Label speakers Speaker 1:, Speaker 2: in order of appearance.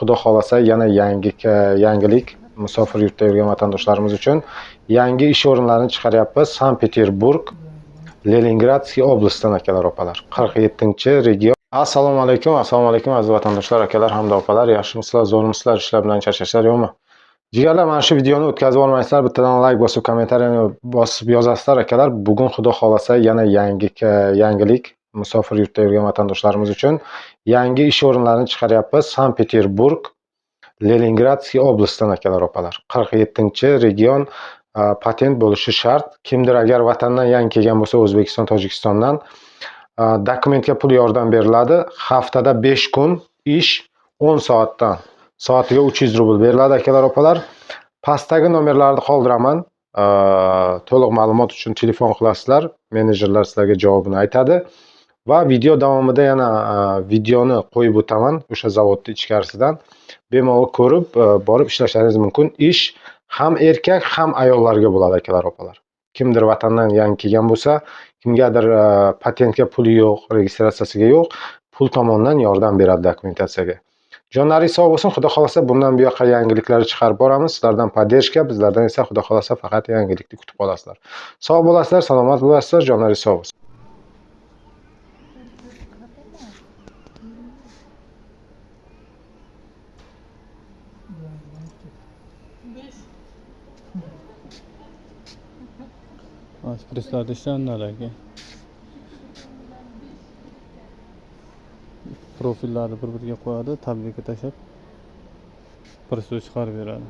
Speaker 1: Xudo xohlasa yana yangilik musofir yurtda yurgan vatandoshlarimiz uchun yangi ish o'rinlarini chiqaryapmiz. Sankt-Peterburg, Leningradskiy oblastdan akalar, opalar. 47-region. Assalomu alaykum, assalomu alaykum aziz vatandoshlar, akalar hamda opalar. Yaxshimisizlar, zo'rmisizlar, ishlar bilan charchashlar yo'qmi? Jigarlar, mana shu videoni o'tkazib olmaysizlar, bittadan like bosib, kommentariyani bosib yozasizlar akalar. Bugun Xudo xohlasa yana yangilik musofir yurtda yurgan vatandoshlarimiz uchun yangi ish o'rinlarini chiqaryapmiz. Sankt-Peterburg, Leningradskiy oblastdan akalar, opalar. 47-region patent bo'lishi shart. Kimdir agar vatandan yangi kelgan bo'lsa, O'zbekiston, Tojikistondan dokumentga pul yordam beriladi. Haftada 5 kun ish 10 soatdan. Soatiga 300 rubl beriladi akalar, opalar. Pastdagi nomerlarni qoldiraman. To'liq ma'lumot uchun telefon qilasizlar. Menejerlar sizlarga javobini aytadi. Va video davomida yana videoni qo'yib o'taman o'sha zavodning ichkarisidan. Bemalol ko'rib, borib ishlashingiz mumkin. Ish ham erkak, ham ayollarga bo'ladi akalar, opalar. Kimdir vatandan yangi kelgan bo'lsa, kimgadir patentga puli yo'q, registratsiyasiga yo'q, pul tomondan yordam beradi dokumentatsiyaga. Jonlaringiz sog' bo'lsin, Xudo xohlasa bundan bu yoqqa yangiliklarni chiqarib boramiz. Sizlardan poddershka, bizlardan esa Xudo xohlasa faqat yangilikni kutib qolasizlar. Sog' bo'lasizlar, salomat bo'lasizlar, jonlaringiz sog' bo'lsin.
Speaker 2: Presslarda ishlanadi aka. Profillarni bir-biriga qo'yadi, tablika tashlab, pressni chiqarib beradi.